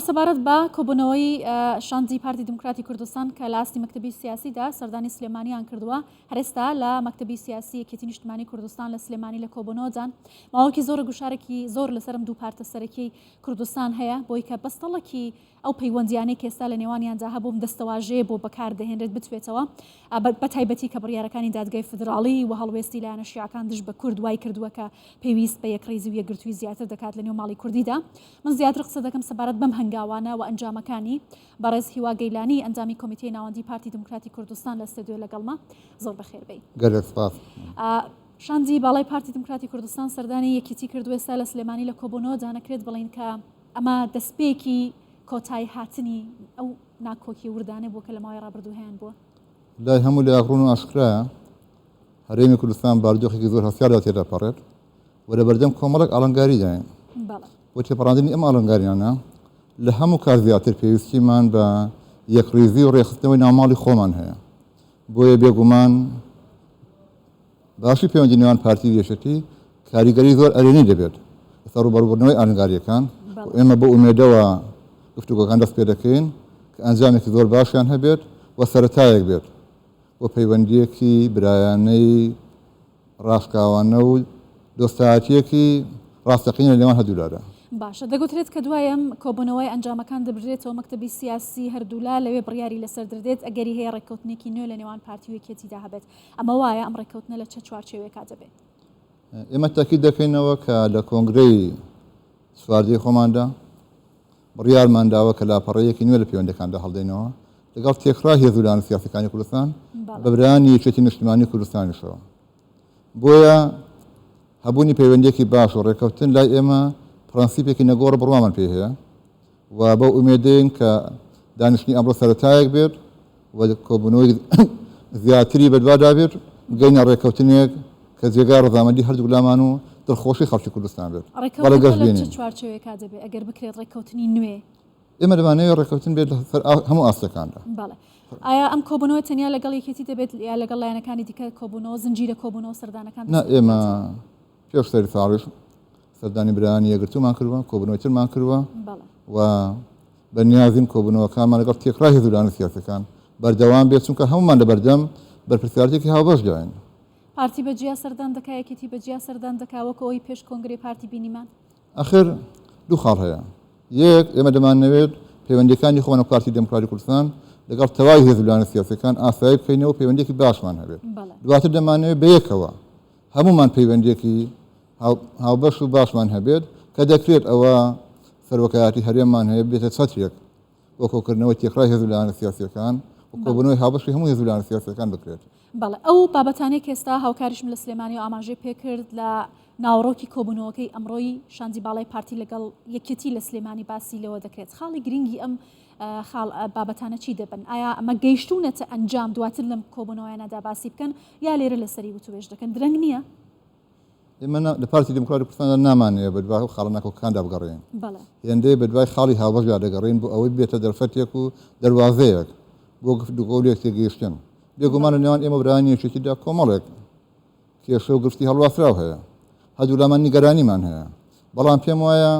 سەبارەت بە کۆبوونەوەی شاندی پارتی دیموکراتی کوردستان کە لە ئاستی مەکتەبی سیاسیدا سەردانی سلێمانیان کردووە، هەر ئێستا لە مەکتەبی سیاسی یەکێتی نیشتمانی کوردستان لە سلێمانی لە کۆبوونەوەدان. ماوەیەکی زۆرە گوشارێکی زۆر لەسەر ئەم دوو پارتە سەرەکیەی کوردستان هەیە بۆی کە بەستەڵەکی ئەو پەیوەندیانەی کە ئێستا لە نێوانیاندا هەبوو ئەم دەستەواژەیە بۆ بەکار دەهێنرێت بتوێتەوە بە تایبەتی کە بڕیارەکانی دادگای فیدراڵی و هەڵوێستی لایەنە شیعەکان دژ بە کورد وای کردووە کە پێویست بە یەکڕیزی و یەکگرتووی زیاتر دەکات لە نێو ماڵی کوردیدا. من زیاتر قسە دەکەم سەبارەت بەم هەنگاوانە و ئەنجامەکانی. بەڕێز هیوا گەیلانی، ئەندامی کۆمیتەی ناوەندی پارتی دیموکراتی کوردستان لە ستۆدیۆ لەگەڵمە. زۆر بەخێر بێی. گەلێک سپاس. شاندی باڵای پارتی دیموکراتی کوردستان سەردانی یەکیتی کردو ئێستا لە سلێمانی لە کۆبوونەوەدا نەکرێت بڵێین کە ئەمە دەستپێکی کۆتایی هاتنی ئەو ناکۆکی وردانە بووە کە لە ماوەی ڕابردوو هەیان بووە؟ لای هەموو لایەک ڕوون و ئاشکرایە هەرێمی کوردستان بارودۆخێکی زۆر هەستیاردا تێدەپەڕێت و لەبەردەم کۆمەڵێک ئاڵنگاریداین. بۆ تێپەڕاندنی ئەم ئاڵنگاریانە لە هەموو کات زیاتر پێویستیمان بە یەکڕیزی و ڕێکخستنەوەی ناوماڵی خۆمان هەیە. بۆیە بێگومان باشی پەیوەندی نێوان پارتی و یەکێتی کاریگەری زۆر ئەرێنی دەبێت لەسەر ڕووبەڕووبوونەوەی ئالنگارییەکان و ئێمە بەو ئومێدەوە گفتوگۆکان دەست پێ دەکەین کە ئەنجامێکی زۆر باشیان هەبێت و سەرەتایەک بێت بۆ پەیوەندییەکی برایانەی ڕاشکاوانە و دۆستایەتییەکی ڕاستەقینە لە نێوان هەردوولادا. باشە دەگوترێت کە دوای ئەم کۆبوونەوەی ئەنجامەکان دەبردرێتەوە مەکتەبی سیاسی هەردوولا لەوێ بڕیاری لەسەر دردێت ئەگەری هەیە ڕێککەوتنێکی نوێ لە نێوان پارتی و یەکێتیدا هەبێت ئەمە وایە ئەم ڕێککەوتنە لە چە چوارچێوەیەکا دەبێت؟ ئێمە تەئکید دەکەینەوە کە لە کۆنگرەی چواردەی خۆماندا بڕیارمان داوە کە لاپەڕەیەکی نوێ لە پەیوەندەکاندا هەڵدەینەوە لەگەڵ تێکڕای هێز و لایەنە سیاسیەکانی کوردستان بە برایانی یەکێتی نیشتمانی کوردستانیشەوە. بۆیە هەبوونی پەیوەندیەکی باش و ڕێککەوتن لای ئێمە پرەنسیپێکی نەگۆڕ بڕوامان پێی هەیە و بەو ئومێدەین کە دانیشتنی ئەمڕۆ سەرەتایەک بێت و کۆبوونەوەی زیاتری بەدوادا بێت بگەینە ڕێککەوتنێک کە جێگای ڕەزامەندی هەردوو لامان و دڵخۆشی خەڵکی کوردستان بێت. بەڵێ ڕێککەوتنەکە لە چ گەشبینین. چوارچێوەیەکا دەبێت ئەگەر بکرێت ڕێککەوتنی نوێ؟ ئێمە دەمانەوێت ڕێککەوتن بێت لەسەر هەموو ئاستەکاندا. بەڵێ. ئایا ئەم کۆبوونەوە تەنیا لەگەڵ یەکێتی دەبێت یا لەگەڵ لایەنەکانی دیکە کۆبوونەوە، زنجیرە کۆبوونەوە سەردانەکان نا دەست پێ ئێمە دەکاتەوە؟ پێش سەری ساڵیش سەردانی برایانی یەکگرتوومان کردووە، کۆبوونەوەی ترمان کردووە بەڵێ. و بە نیازین کۆبوونەوەکانمان لەگەڵ تێکڕای هێز و لایەنە سیاسیەکان بەردەوام بێت، چونکە هەموومان لەبەردەم بەرپرسیارێتیەکی هاوبەشداین. پارتی بە جیا سەردان دەکا، یەکێتی بە جیا سەردان دەکا، وەک ئەوەی پێش کۆنگرەی پارتی بینیمان؟ ئاخر دوو خاڵ هەیە، یەک، ئێمە دەمانەوێت پەیوەندییەکانی خۆمان وەک پارتی دێموکراتی کوردستان لەگەڵ تەواوی هێز و لایەنە سیاسییەکان ئاسایی بکەینەوە و پەیوەندییەکی باشمان هەبێت. دواتر دەمانەوێت بەیەکەوە هەموومان پەیوەندییەکی هاوبەش و باشمان هەبێت کە دەکرێت ئەوە سەرۆکایەتی هەرێممان هەیە ببێتە چەترێک بۆ کۆکردنەوەی تێکڕای هێز و لایەنە سیاسییەکان و کۆبوونەوەی هاوبەشی هەموو هێز و لایەنە سیاسییەکان بکرێت. بەڵێ ئەو بابەتانەی کە ئێستا هاوکاریشم لە سلێمانی و ئاماژەی پێکرد لە ناوەڕۆکی کۆبوونەوەکەی ئەمڕۆی شاندی باڵای پارتی لەگەڵ یەکێتی لە سلێمانی باسی لەوە دەکرێت خاڵی گرنگی ئەم خاڵ بابەتانە چی دەبن ئایا ئەمە گەیشتوونەتە ئەنجام دواتر لەم کۆبوونەوەیانەدا باسی بکەن یا لێرە لەسەری وتوێژ دەکەن درەنگ نییە؟ ئێمە لە پارتی دیموکراتی کوردستاندا نامانەوێت بەدوای ئەو خاڵە ناکۆکەکاندا بگەڕێین. هێندەی بەدوای خاڵی هاوبەشدا دەگەڕێین بۆ ئەوەی ببێتە دەرفەتێک و دەروازەیەک بۆ گفتوگۆ و لێکتێگەیشتن. بێگومان لە نێوان ئێمە و برایانی یەکێتیدا کۆمەڵێک کێشە و گرفتی هەڵواسراو هەیە. هەردوولامان نیگەرانیمان هەیە. بەڵام پێم وایە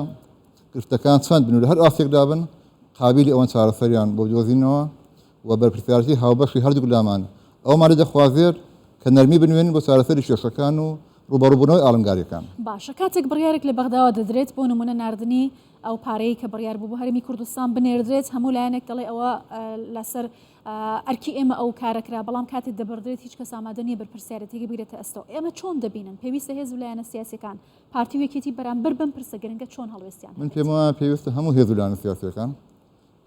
گرفتەکان چەند بن و لە هەر ئاستێکدا بن، قابیلی ئەوەن چارەسەریان بۆ بدۆزینەوە و بەرپرسیارێتی هاوبەشی هەردووک لامان ئەوەمان لێ دەخوازێت کە نەرمی بنوێنین بۆ چارەسەری کێشەکان و ڕووبەڕووبوونەوەی ئاڵنگارییەکان. باشە کاتێک بڕیارێک لە بەغداوە دەدرێت بۆ نموونە ناردنی ئەو پارەیەی کە بڕیار بوو بۆ هەرێمی کوردستان بنێردرێت هەموو لایەنێک دەڵێ ئەوە لەسەر ئەرکی ئێمە ئەو کارە کرا بەڵام کاتێک دەبڕدرێت هیچ کەس ئامادە نییە بەرپرسیارێتیەکەی بگرێتە ئەستۆ ئێمە چۆن دەبینن پێویستە هێز و لایەنە سیاسیەکان پارتی و یەکێتی بەرامبەر بەم پرسە گرنگە چۆن هەڵوێستیان من هەبێت؟ پێم وایە پێویستە هەموو هێز و لایەنە سیاسیەکان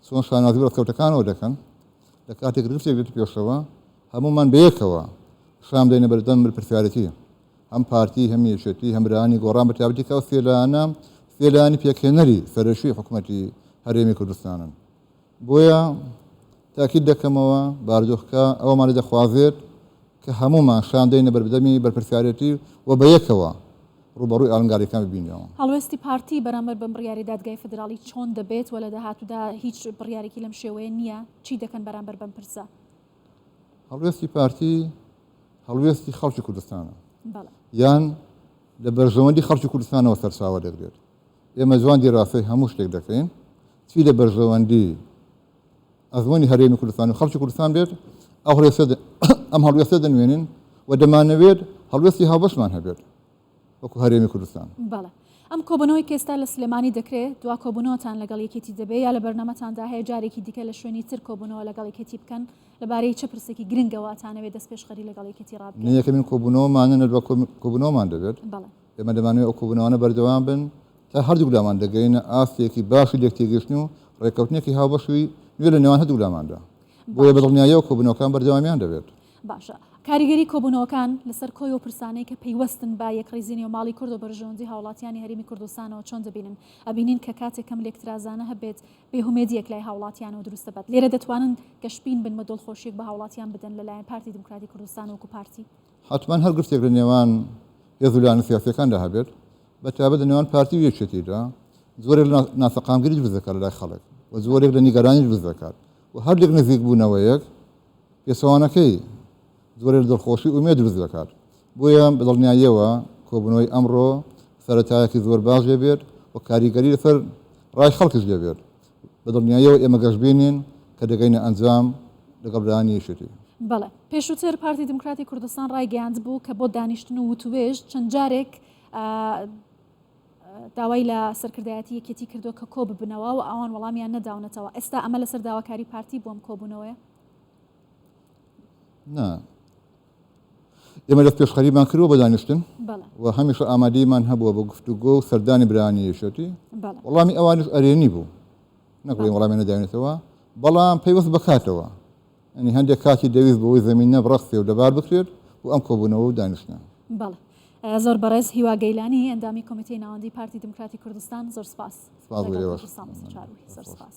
چۆن شانازی بە دەستکەوتەکانەوە دەکەن، لە کاتێک گرفتێک دێتە پێشەوە هەموومان بەیەکەوە شان بدەینە بەردەم بەرپرسیارێتی هەم پارتی هەم یەکێتی هەم برایانی گۆڕان بە تایبەتی کە ئەو سێ لایەنە سێ لایەنی پێکهێنەری سەرەکی حکومەتی هەرێمی کوردستانن بۆیە تاکید دەکەمەوە بارودۆخەکە ئەوەمان لێ دەخوازێت کە هەموومان شان دەینە بەربدەمی بەرپرسیارێتی و بەیەکەوە ڕووبەڕووی ئاڵنگارییەکان ببینەوە. هەڵوێستی پارتی بەرامبەر بەم بڕیارەی دادگای فیدراڵی چۆن دەبێت و لە داهاتوودا هیچ بڕیارێکی لەم شێوەیە نییە، چی دەکەن بەرامبەر بەم پرسە؟ هەڵوێستی پارتی هەڵوێستی خەڵکی کوردستانە یان لە بەرژەوەندی خەڵکی کوردستانەوە سەرچاوە دەگرێت. ئێمە جوان دیراسەی هەموو شتێک دەکەین. چی لە بەرژەوەندی ئەزموونی هەرێمی کوردستان و خەڵکی کوردستان بێت ئەو هەڵوێستە ئەم هەڵوێستە دەنوێنین و دەمانەوێت هەڵوێستی هاوبەشمان هەبێت وەکو هەرێمی کوردستان. بەڵێ. ئەم کۆبوونەوەی کە ئێستا لە سلێمانی دەکرێ، دوا کۆبوونەوەتان لەگەڵ یەکێتی دەبێ یا لە بەرنامەتاندا هەیە جارێکی دیکە لە شوێنی تر کۆبوونەوە لەگەڵ یەکێتی بکەن؟ لەبارەی چ پرسێکی گرنگەوە ئەتانەوێ دەستپێشخەری لەگەڵ یەکێتی ڕابگەیەنن؟ نە یەکەمین کۆبوونەوەمانە نە دوا کۆبوونەوەمان دەبێت. بەڵێ. ئێمە دەمانەوێت ئەو کۆبوونەوانە بەردەوام بن تا هەردوولامان دەگەینە ئاستێکی باشی لێکتێگەیشتن و ڕێککەوتنێکی هاوبەشی نوێ لە نێوان هەردوولاماندا. بۆیە بە دڵنیاییەوە کۆبوونەوەکان بەردەوامیان دەبێت. باشە. کاریگەری کۆبوونەوەکان لەسەر کۆی ئەو پرسانەی کە پەیوەستن بە یەکڕیزی نێو ماڵی کورد و بەرژەوەندی هاوڵاتیانی هەرێمی کوردستانەوە چۆن دەبینن؟ ئەبینین کە کاتێک ئەم لێکترازانە هەبێت بێهومێدییەک لای هاوڵاتیانەوە دروست دەبات. لێرە دەتوانن گەشبین بن و دڵخۆشییەک بە هاوڵاتیان بدەن لەلایەن پارتی دیموکراتی کوردستان وەکو پارتی؟ حەتمەن هەر گرفتێک لە نێوان هێز و لایەنە سیاسییەکاندا هەبێت، بە تایبەت لە نێوان پارتی و یەکێتیدا، جۆرێک لە ناسەقامگیری دروست دەکات لە لای خەڵک و جۆرێک لە نیگەرانی دروست دەکات و هەر لێک نزیکبوونەوەیەک پێچەوانەکەی جۆرێک لە دڵخۆشی و ئومێد دروست دەکات. بۆیە بە دڵنیاییەوە کۆبوونەوەی ئەمڕۆ سەرەتایەکی زۆر باش دەبێت و کاریگەری لەسەر ڕای خەڵکیش دەبێت. بە دڵنیاییەوە ئێمە گەشبینین کە دەگەینە ئەنجام لەگەڵ برایانی یەکێتی. بەڵێ. پێشووتر پارتی دیموکراتی کوردستان ڕایگەیاندبوو کە بۆ دانیشتن و وتووێژ چەند جارێک داوای لە سەرکردایەتی یەکێتی کردووە کە کۆببنەوە و ئەوان وەڵامیان نەداونەتەوە. ئێستا ئەمە لەسەر داواکاری پارتی بوو ئەم کۆبوونەوەیە؟ نا. ئێمە دەستپێشخەریمان کردووە بە دانیشتن و هەمیشە ئامادەیمان هەبووە بۆ گفتوگۆ و سەردانی برایانی یەکێتی. وەڵامی ئەوانیش ئەرێنی بوو. نەک بڵێین وەڵامیان نەداوینەتەوە، بەڵام پەیوەست بە کاتەوە. یانی هەندێک کاتی دەویست بۆ ئەوەی زەمینە بڕەخسێ و لەبار بکرێت بۆ ئەم کۆبوونەوە و دانیشتنە. بەڵێ. زۆر بەڕێز هیوا گەیلانی، ئەندامی کۆمیتەی ناوەندیی پارتی دیموکراتی کوردستان، زۆر سپاس. سپاس بۆ لەگەڵ ئێوەش. کوردستان 24. زۆر سپاس.